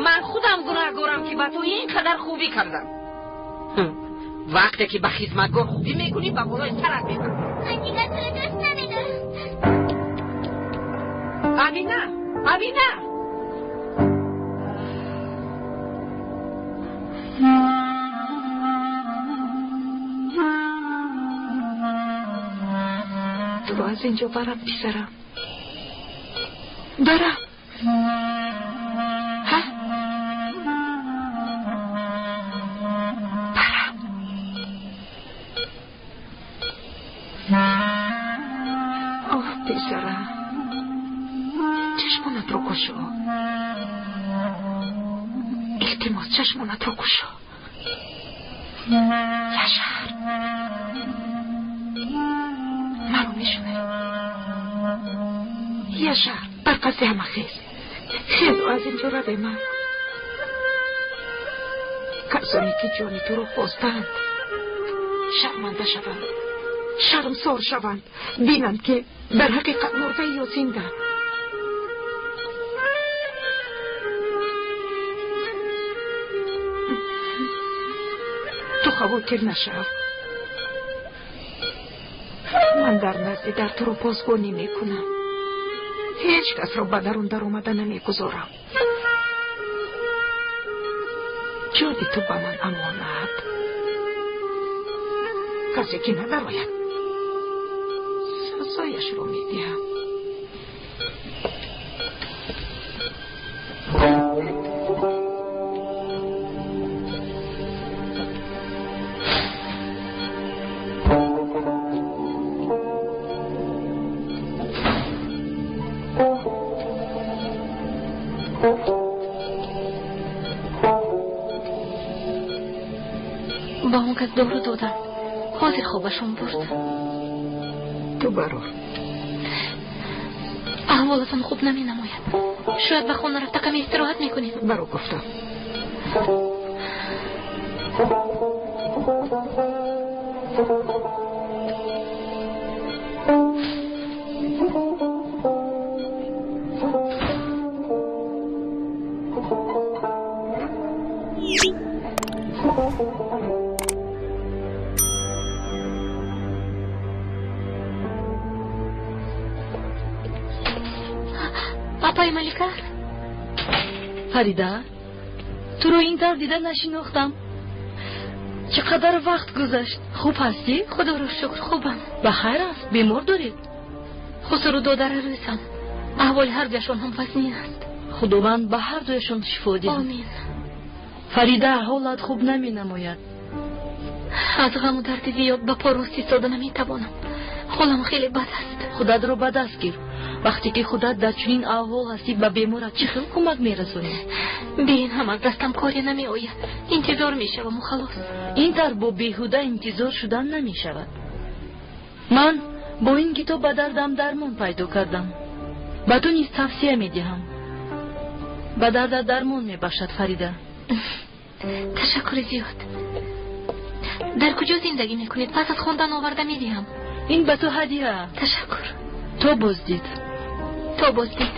Ман худам гунаҳгорам, ки ба ту ин қадар хубӣ кардам. Вақте ки ба хизматгор хубӣ мекунӣ, ба болои сарат мебарам. Ман дигар туро дӯст намедорам. Амина, Амина! Туро аз инҷо барам, писарам, барам. Ҳа, барам. Оҳ, писарам, чашмонатро кушо, илтимос, чашмонатро кушо. Яшар, маро мешунавӣ? Яшар, бар паси ҳама хез, хез, аз инҷо равем. Касоне ки ҷони туро хостанд, шарманда шаванд, шармсор шаванд, бинанд, ки дар ҳақиқат мурда ё зинда. Ту хавотир нашав, ман дар назди дар туро посбонӣ мекунам. Ҳеҷ касро ба дарун даромада намегузорам. Ҷони ту ба ман амонат. Касе ки надарояд, сазояшро медиҳам. Ба он кас дору доданд. Ҳозир хобашон бурд. Ту барор. Аҳволатон хуб наменамояд. Шояд ба хона рафта каме истироҳат мекунем. Баро гуфтам. Апаи Малика? Фарида, туро ин тавр дида нашинохтам. Чӣ қадар вақт гузашт. Хуб ҳастӣ? Худоро шукр, хубам. Ба хайр аст? Бемор доред? Хусуру додари рӯзам. Аҳволи ҳардуяшон ҳам вазнин аст. Худованд ба ҳардуяшон шифо диҳад. Омин. Фарида, ҳолат хуб наменамояд. Аз ғаму дарди зиёд ба по рост истода наметавонам. Ҳолам хеле бад аст. Худатро ба даст гир. Вақте ки худат дар чунин аҳвол ҳастӣ, ба беморат чӣ хел кӯмак мерасонӣ? Бе ин ҳам аз дастам коре намеояд. Интизор мешаваму халос. Ин тавр бо беҳуда интизор шудан намешавад. Ман бо ин китоб ба дардам дармон пайдо кардам. Ба ту низ тавсия медиҳам. Ба дардат дармон мебахшад, Фарида. Ташаккури зиёд. Дар куҷо зиндагӣ мекунед? Пас аз хондан оварда медиҳам. Ин ба ту ҳадия. Ташаккур. То боздид. То боздид.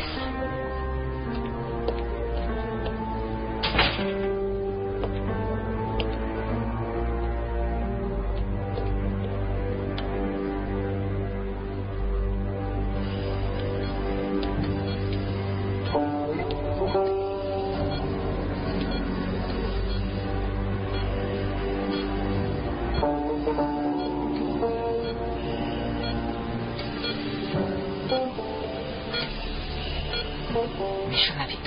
Мешунавед?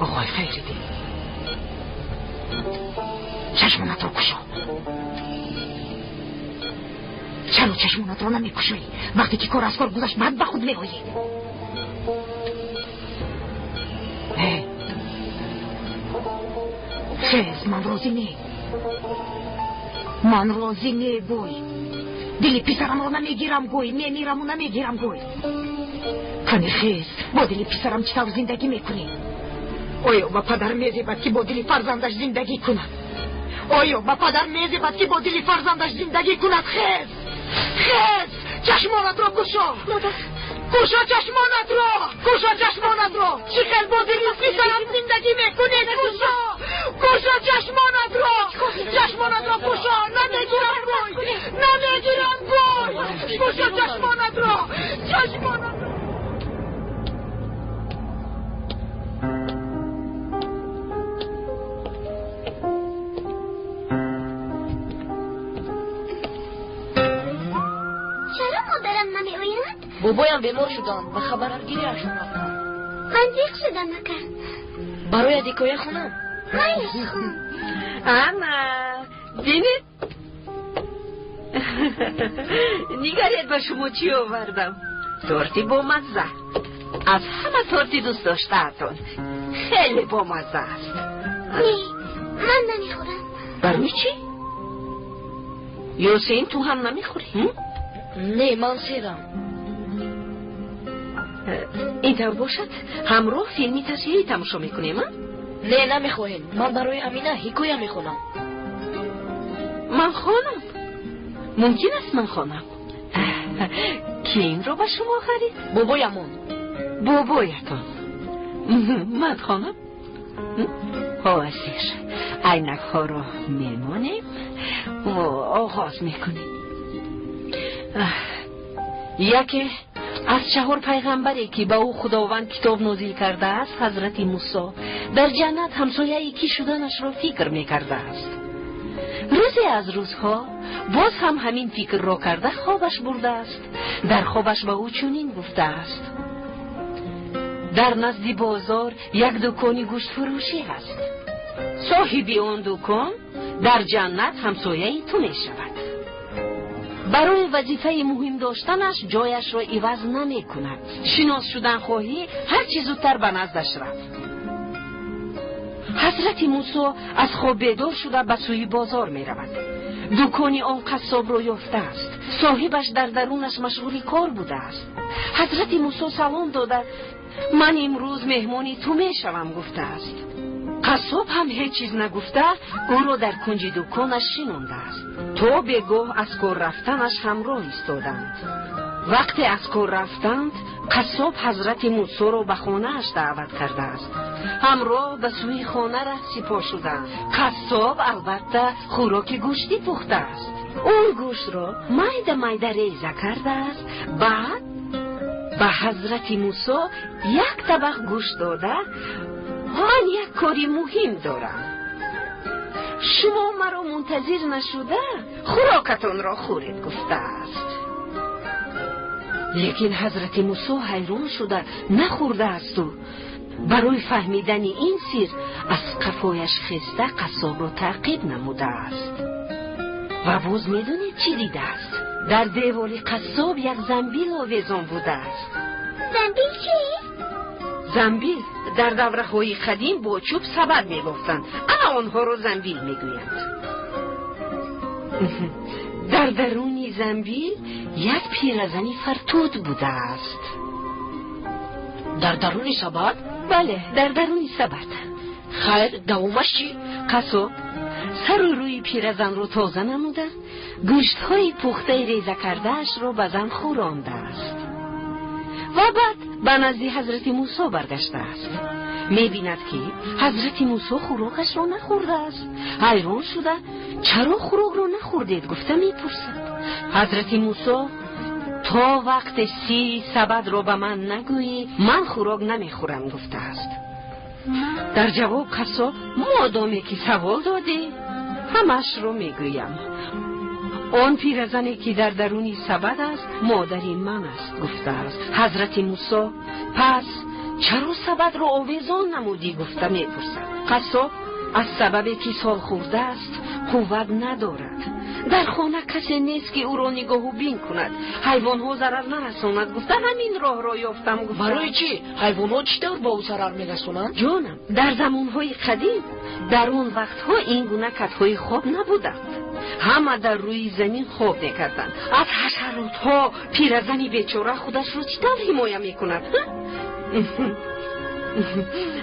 Оғои Хайриддин, чашмонатро кушо. Чаро чашмонатро намекушоӣ? Вақте ки кор аз кор гузашт, баъд ба худ меоӣ. Хез, ман розӣ не. Ман розӣ не, гӯй. Дили писарамро намегирам, гӯй. Мемираму намегирам, гӯй. Кани хез, бо дили писарам чӣ тавр зиндагӣ мекунӣ? Оё ба падар мезебад, ки бо дили фарзандаш зиндагӣ кунад? Оё ба падар мезебад, ки бо дили фарзандаш зиндагӣ кунад? Хез, хез, чашмонатро кушо. Кушо чашмонатро, кушо чашмонатро. Чӣ хел бо дили писарам зиндагӣ мекунӣ? Кушо, кушо чашмонатро, чашмонатро кушо. Намегирам, гӯй, намегирам, гӯй. Кушо чашмонатро, чашмонатро. Чаро модарам намеояд? Бобоям бемор шуданд, ба хабаргириашон рафтам. Ман зиқ шудам, ака. Барояд ҳикоя хонам? Майлаш хон. Ана, бинед. Нигаред, ба шумо чӣ овардам. Торти бомазза. Аз ҳама торти дӯстдоштаатон. Хеле бомазза аст. Не, ман намехӯрам. Барои чӣ? Ёсин, ту ҳам намехӯрӣ? Не, ман серам. Ин тавр бошад, ҳамроҳ филми тасвирӣ тамошо мекунем, а? Не, намехоҳем. Ман барои Амина ҳикоя мехонам. Ман хонам? Мумкин аст ман хонам? Ки инро ба шумо харид? Бобоямон. Бобоятон. Ман хонам? Ҳозир айнакҳоро мемонем ва оғоз мекунем. Яке Аз чаҳор пайғамбаре ки ба ӯ Худованд китоб нозил кардааст, Ҳазрати Мусо дар ҷаннат ҳамсояи кӣ шуданашро фикр мекардааст. Рӯзе аз рӯзҳо боз ҳам ҳамин фикрро карда хобаш бурдааст. Дар хобаш ба ӯ чунин гуфтааст: дар назди бозор як дукони гӯштфурӯшӣ ҳаст. Соҳиби он дукон дар ҷаннат ҳамсояи ту мешавад. Барои вазифаи муҳим доштанаш ҷояшро иваз намекунад. Шинос шудан хоҳӣ, ҳар чӣ зудтар ба наздаш рафт. Ҳазрати Мусо аз хоб бедор шуда ба сӯи бозор меравад. Дукони он қассобро ёфтааст. Соҳибаш дар дарунаш машғули кор будааст. Ҳазрати Мусо салом дода, ман имрӯз меҳмони ту мешавам гуфтааст. Қассоб ҳам ҳеҷ чиз нагуфта ӯро дар кунҷи дуконаш шинондааст. То бегоҳ аз кор рафтанаш ҳамроҳ истоданд. Вақте аз кор рафтанд, қассоб Ҳазрати Мусоро ба хонааш даъват кардааст. Ҳамроҳ ба сӯи хона раҳсипо шуданд. Қассоб албатта хӯроки гӯштӣ пухтааст. Он гӯштро майда майда реза кардааст. Баъд ба Ҳазрати Мусо як табақ гӯшт дода, ман як кори муҳим дорам. Шумо маро мунтазир нашуда хӯрокатонро хӯред гуфтааст. Лекин Ҳазрати Мусо ҳайрон шуда нахӯрдаасту барои фаҳмидани ин сир аз қафояш хеста қассобро таъқиб намудааст. Ва боз медонед чӣ дидааст? Дар девори қассоб як замбил овезон будааст. Замбил чист? Замбил дар давраҳои қадим бо чӯб сабад мебофтанд. Ана онҳоро замбил мегӯянд. Дар даруни замбил як пиразани фартут будааст. Дар даруни сабад? Бале, дар даруни сабад. Хайр, давомаш чӣ? Қассоб сару рӯи пиразанро тоза намуда, гӯштҳои пухтаи реза кардаашро ба зан хӯрондааст. Ва баъд ба назди Ҳазрати Мусо баргаштааст. Мебинад ки Ҳазрати Мусо хӯрокашро нахӯрдааст. Ҳайрон шуда, чаро хӯрокро нахӯрдед гуфта мепурсад. Ҳазрати Мусо то вақте сири сабадро ба ман нагӯӣ, ман хӯрок намехӯрам гуфтааст. Дар ҷавоб қассоб, модоме ки савол додӣ, ҳамашро мегӯям. Он пиразане ки дар даруни сабад аст, модари ман аст гуфтааст. Ҳазрати Мусо пас чаро сабадро овезон намудӣ гуфта мепурсад. Қассоб аз сабабе ки солхӯрдааст қувват надорад. Дар хона касе нест ки ӯро нигоҳу бин кунад, ҳайвонҳо зарар нарасонад гуфта ҳамин роҳро ёфтам гуфта. Барои чӣ? Ҳайвонҳо чӣ тавр ба ӯ зарар мерасонанд? Ҷонам, дар замонҳои қадим дар он вақтҳо ин гуна катҳои хоб набуданд. Ҳама дар рӯи замин хоб мекарданд. Аз ҳашаротҳо пиразани бечора худашро чӣ тавр ҳимоя мекунад?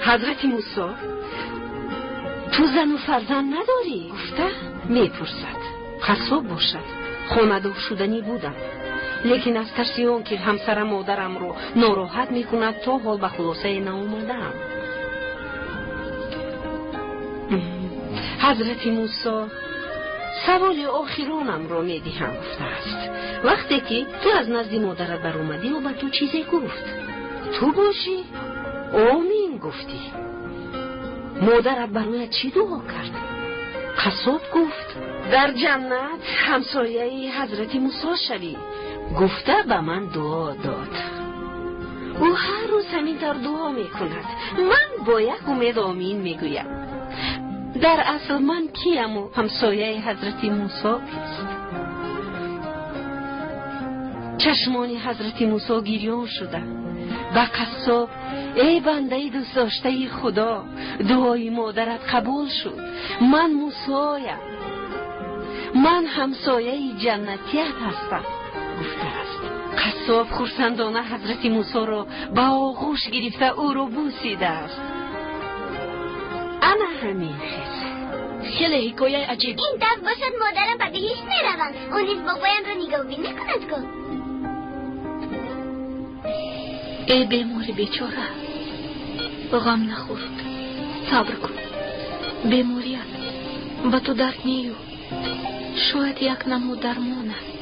Ҳазрати Мусо ту зану фарзанд надорӣ гуфта мепурсад. Қассоб бошад, хонадор шуданӣ будам, лекин аз тарси он ки ҳамсарам модарамро нороҳат мекунад, то ҳол ба хулосае наомадаам. Ҳазрати Мусо саволи охиронамро медиҳам гуфтааст. Вақте ки ту аз назди модарат баромадӣ, ӯ ба ту чизе гуфт. Ту бошӣ омин гуфтӣ. Модарат бароят чӣ дуо кард? Қассоб гуфт дар ҷаннат ҳамсояи Ҳазрати Мусо шавӣ гуфта ба ман дуо дод. Ӯ ҳар рӯз ҳамин тавр дуо мекунад. Ман бо як умед омин мегӯям. Дар асл ман кияму ҳамсояи Ҳазрати Мусо кист? Чашмони Ҳазрати Мусо гирён шуда ба қассоб эй бандаи дӯстдоштаи Худо, дуои модарат қабул шуд. Ман Мусоям, ман ҳамсояи ҷаннатият ҳастам гуфтааст. Қассоб хурсандона Ҳазрати Мусоро ба оғӯш гирифта ӯро бусидааст. Ана ҳамин хел. Хеле ҳикояи аҷиб. Ин тавр бошад, модарам ба биҳишт мераванд. Ӯ низ бобоямро нигоҳубин мекунад ку. Эй бемори бечора, ғам нахӯр, сабр кун. Беморият ба ту дард нею, шояд як намуд дармон аст.